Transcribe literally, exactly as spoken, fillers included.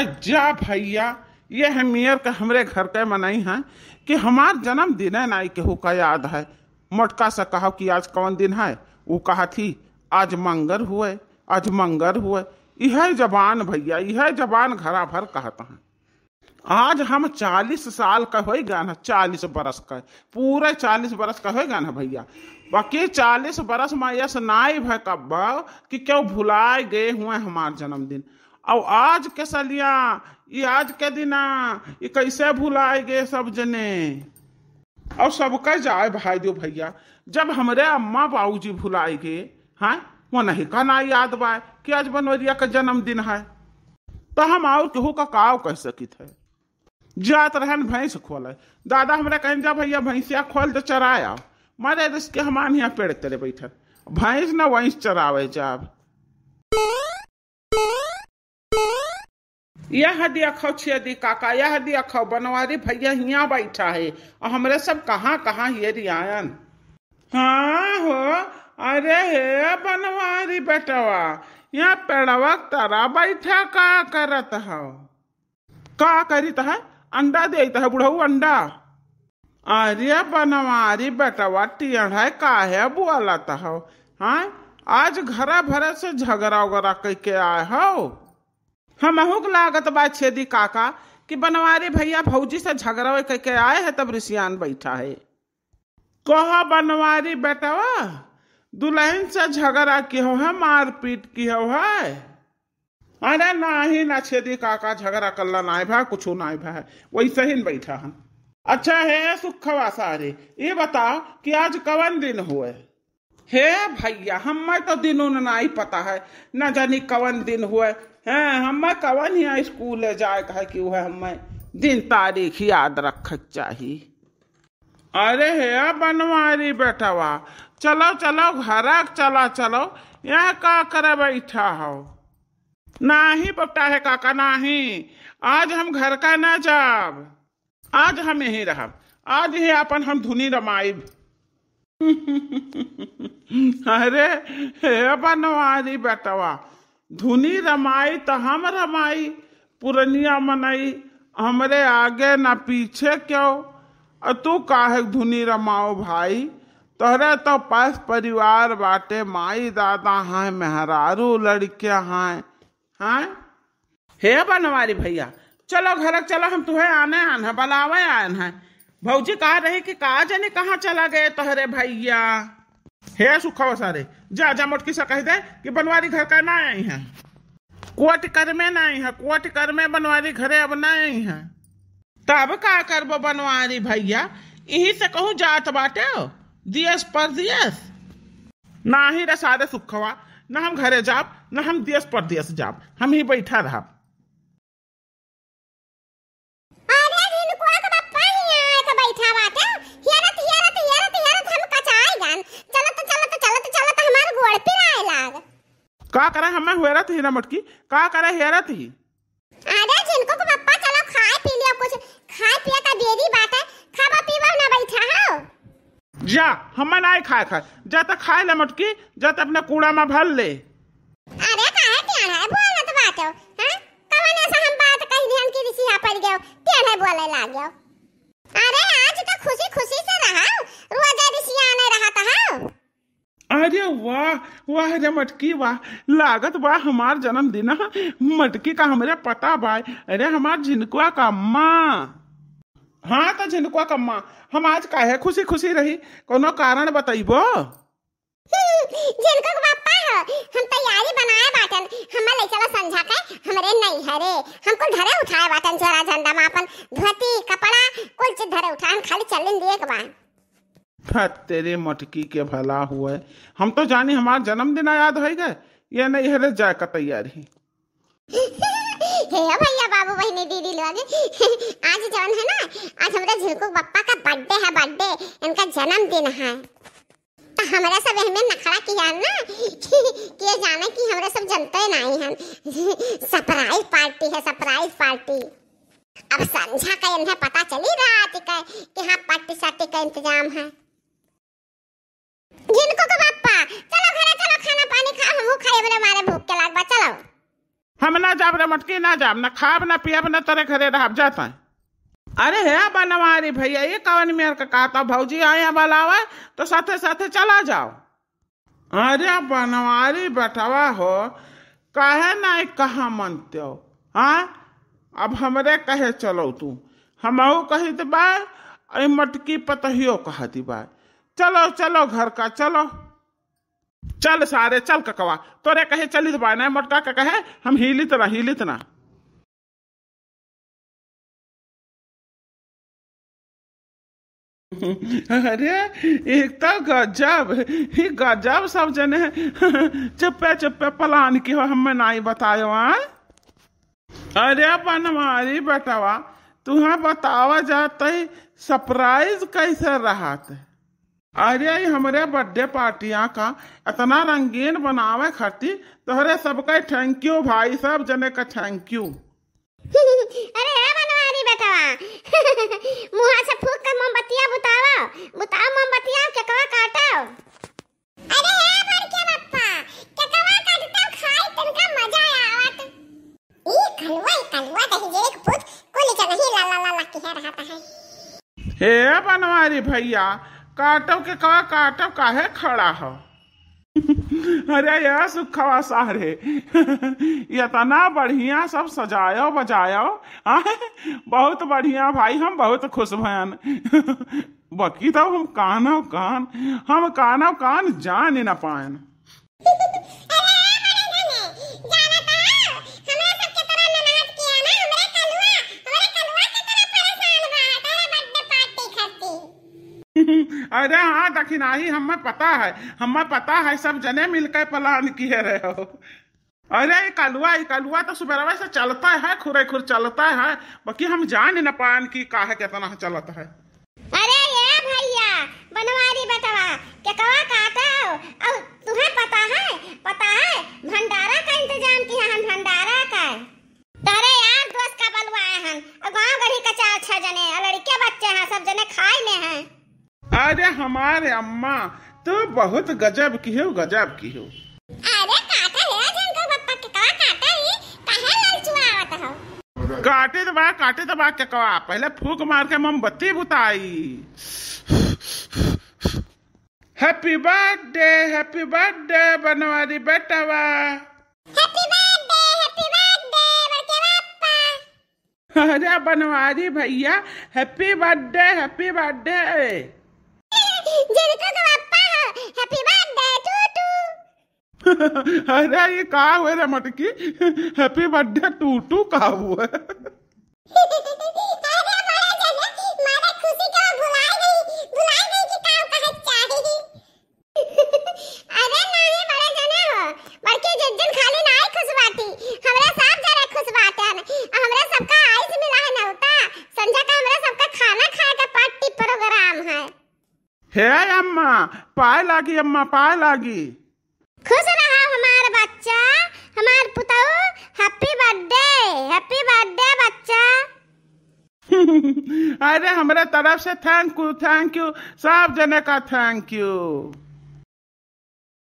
जा भइया, यह मेर के हमरे घर के मनई हैं कि हमार जन्मदिन नाई केहू का याद है। मोटका से कहव कि आज कवन दिन है, ऊ कहत ही, "आज मंगर हुए, आज मंगर हुए।" इहै जबान भइया, इहै जबान घरा भर कहत हैं। आज हम चालीस साल का होइ गए हैं, चालीस बरस का, पूरे चालीस बरस का होइ गए हैं भइया। बाकी चालीस बरस में यस नाई भय कब्बा कि केहू भुलाए गए हुए हमार जन्मदिन। अउ आज के सलिया, ई आज के दिना, ई कैसे भुलाए गए सब जने? अउ सबका जाए भाई दो भइया, जब हमरे अम्मा बाबूजी भुलाए गए, हाँ, वो नहीं का ना याद बा कि आज बनवरिया का जन्मदिन है, तो हम और केहू का काव कह सकित है? जात रहन भैंस खोले, दादा हमरा कहन, "जा भइया, भैंसिया खोल दे, चराया।" मारे रिस के हमान यहाँ पेड़ तले बैठल, भैंस न वैंस चरावे जाब। यह देखो छेदी काका, यह देखो बनवारी भइया हियाँ बैठा है, और हमरे सब कहाँ कहाँ हेरी आयन। हाँ हो, अरे हे बनवारी बेटवा, यहाँ पेड़वा के तरा बैठा का करत हो? का करित है? अंडा देत है बुढ़ऊ, अंडा। अरे बनवारी बेटवा, टेढ़ै काहे बोलत हो? हाँ, आज घरा भरे से झगड़ा उगड़ा कइके आए हो? हमहू के लागत बा छेदी काका कि बनवारी भइया भौजी से झगड़ा कइके आए है, तब रिसियान बैठा है। कहा बनवारी बेटवा, दुलहिन से झगड़ा किहो है, मारपीट किहो है? अरे नाही ना छेदी काका, झगड़ा कल्ला नाई भा, कुछो नाई भा, वैसे ही न बैठा हन। अच्छा हे सुखवा सारे, ये बताओ कि आज कवन दिन हुए? हे भइया, हम्मै तो दिन उन नाई पता है, न जानी कवन दिन हुए। हैं, हम्मै कवन हियाँ स्कूले जाए के है कि उहै हम्मै दिन तारीख याद रखे के चाही। अरे हे बनवारी बेटवा, चलो चलो, घरक चला चलो, यहाँ का करे बैठा हो? नाही बेटा हे काका, नाही, आज हम घर का ना जाब, आज हम यहीं रहब, आज ही आपन हम धुनी रमाइब। अरे हे बनवारी बेटवा, धुनी रमाई त हम रमाई, पुरनिया मनई, हमरे आगे ना पीछे क्यों? अ तू काहे धुनी रमाओ भाई? तोहरे तो पास परिवार बाटे, माई दादा हैं, मेहरारू लड़कियां हैं, हैं? हे बनवारी भइया, चलो घरक चलो, हम तुहे आने आन है, बलावे आन है। भौजी कहा रही कि का जाने कहाँ चला गए तोहरे भइया। हे सुखवा सारे, जा, जा मोटकी से कह दे कि बनवारी घर का ना आई है। कोट कर में ना आई है, कोट कर में बनवारी घरे अब ना आई है। तब का करबो बनवारी भइया, इही से कहूँ जात बाटे हो, दियस परदियस। नाही रे सारे सुखवा, न हम घरे जाब, न हम दियस परदियस जाब, हम ही बैठा रहब। अरे झिनकुआ के बप्पा हियाँ आए के बैठा बाटे। हेरत, हेरत, हेरत, हेरत हम कचाई गन। चलत, चलत, चलत, चलत हमार गोड़ पिराए लाग। का करे हमें हेरत ही ना मोटकी? का करे हेरत ही? अरे झिनकू के बप्पा, चलो खाए पी लियो कुछ। खाए पिए का बेरी बाटे। खाबा पीबा ना बैठा हो। जा, हमें नाई खाए खाए। जा त खाए ले मोटकी, जा त अपने कूड़ा में भर ले। अरे काहे टेढ़े बोलत बाटो, हैं? कवन ऐसा हम बात कह दिहन कि रिसिया पड़ गयो, टेढ़े बोले लाग गयो? अरे आज तो खुशी खुशी से रहा, रोज रिसिया नहीं रहत हो। अरे वाह, वाह रे मटकी वाह, लागत बा हमार जन्मदिन ह। मटकी का हमरे पता बा। अरे हमार झिनकुआ का अम्मा। हाँ त झिनकुआ का अम्मा, हम आज काहे खुशी खुशी रही, कोनो कारण बतइबो? झिनकू के बप्पा हो, हम तैयारी बनाए बाटन, हमें ले चला संझा के हमरे नैहरे। हम कुल धरे उठाए बाटन, झोरा झंडा में अपन धोती कपड़ा कुल चीज धरे उठाए, हम खाली चलिन दिए के बा। धत तेरे मटकी के भला हुए, हम तो जानी हमार जन्मदिन याद होइ गए, ये नैहरे जाए का तैयारी। हे भैया, बाबू, बहिनी, दीदी लोग, आज जौन है ना, आज हमरे झिनकू के बप्पा का birthday है, birthday, इनका जन्मदिन है। तो हमरा सब एहमे नखड़ा किया ना कि ये जाने कि हमरा सब जनते नहीं हन। Surprise party है, surprise party। अब संझा का इन्हें पता चली रात का कि हाँ, party सार्टी का इंतजाम है। झिनकू के बप्पा, चलो घरे चलो, खाना पानी खा, हमहू खाए, हमरे मारे भूख के लाग बा, चलो। हम ना जाब रे मटकी, ना जाब, ना खाब, ना पियब, ना तोरे घरे रहब, जात है। अरे हे बनवारी भैया, ये कवन मेर का कहत हो, भौजी आए हैं बुलावे, तो साथे साथे चला जाओ। अरे बनवारी बेटवा हो, काहे नाई कहा मनते हो? हाँ, अब हमरे कहे चलो तू, हमहू कहित बा, अई मटकी पतहियो कहत बा, चलो चलो घर का चलो। चल सारे चल ककवा, तोरे कहे चलित बा ना, मोटका का कहे हम हिलित ना, हिलित ना। अरे, एक तो गजब, ही गजब सब जने चुप्पे चुप्पे प्लान की हो, हमें नाई बतायो, आय? अरे बनवारी बेटवा, तुहें बतावा जात ही सरप्राइज कैसे रहत? अरे, ई हमरे बर्थडे पार्टिया का इतना रंगीन बनावे खातिर तोहरे सबके thank you भाई, सब जने का thank you। अरे हे बनवारी बेटवा, मुँहा से फूक के मोमबत्तिया बुतावा, बुताओ मोमबत्तिया, केकवा काटो। अरे हे बड़के बप्पा, केकवा काटता खाई तनका मजा आवत। ई कलुआ, ई कलुआ दही जेरे के पूत, कुल जगह ही ला ला ला ला किहे रहत है। हे बनवारी भैया, काटो केकवा काटो, काहे खड़ा हो? अरे या सुखवा सारे, इतना बढ़िया सब सजायो बजायो, आय, बहुत बढ़िया भाई, हम बहुत खुश भयन। बाकी तो हम कानो कान, हम कानो कान जान ही ना पाएन। अरे बड़े जने, जानत हो, हमरा सबके तरह ननाद किया ना, हमरे कलुआ, हमरे कलुआ के तरह परेशान बा, तोरे बर्थडे पार्टी खातिर। अरे हाँ दखिनाही, हमें पता है, हमें पता है, सब जने मिलकर प्लान किए रहे हो। अरे ई कलुआ, ई कलुआ तो सुबेरवा से चलता है, खुरे खुर चलता है, बाकी हम जान न पाएन कि काहे केतना चलत है। अरे ये भैया, बनवारी बेटवा, केकवा काटो, और तुम्हें पता है, पता है, भंडारा का इंतजाम किया हन, भंडारा का। तारे यार दोस्त का बलवाए हन, और गाँव गढ़ी का चार छह जने, और लड़के बच्चे हैं, सब जने खाए में हैं। अरे हमारे अम्मा, तू बहुत गजब की हो, गजब की हो। अरे काटा है झंडू बप्पा, केकवा काटा ही, काहे ललचुआवत हो? काटे तो बा, काटे तो बा केकवा, पहले फूक मार के मोमबत्ती बुताई। Happy birthday, happy birthday बनवारी बेटवा। Happy birthday, happy birthday बड़के बप्पा। अरे बनवारी भैया, happy birthday, happy birthday। जिनको तो बप्पा हो, happy birthday to you। अरे ये का हुए रे मटकी, happy birthday to you का हुए? अरे बड़े जने, मारे खुशी के भुलाए गई, भुलाए गई कि का कहे चाही। अरे नाही बड़े जने हो, बड़की जिज्जन खाली नाही खुश बाटी, हमरा सब जने खुश बाटे, हमरा सबका आइस मिला है नौता, संझा का हमरा सबका खाना खाए का पार्टी प्रोग्राम है। हे अम्मा, पाए लागी अम्मा, पाए लागी। खुश रहा हमार बच्चा, हमार पुतऊ, happy birthday, happy birthday बच्चा। अरे हमरे तरफ से thank you, thank you, सब जने का thank you।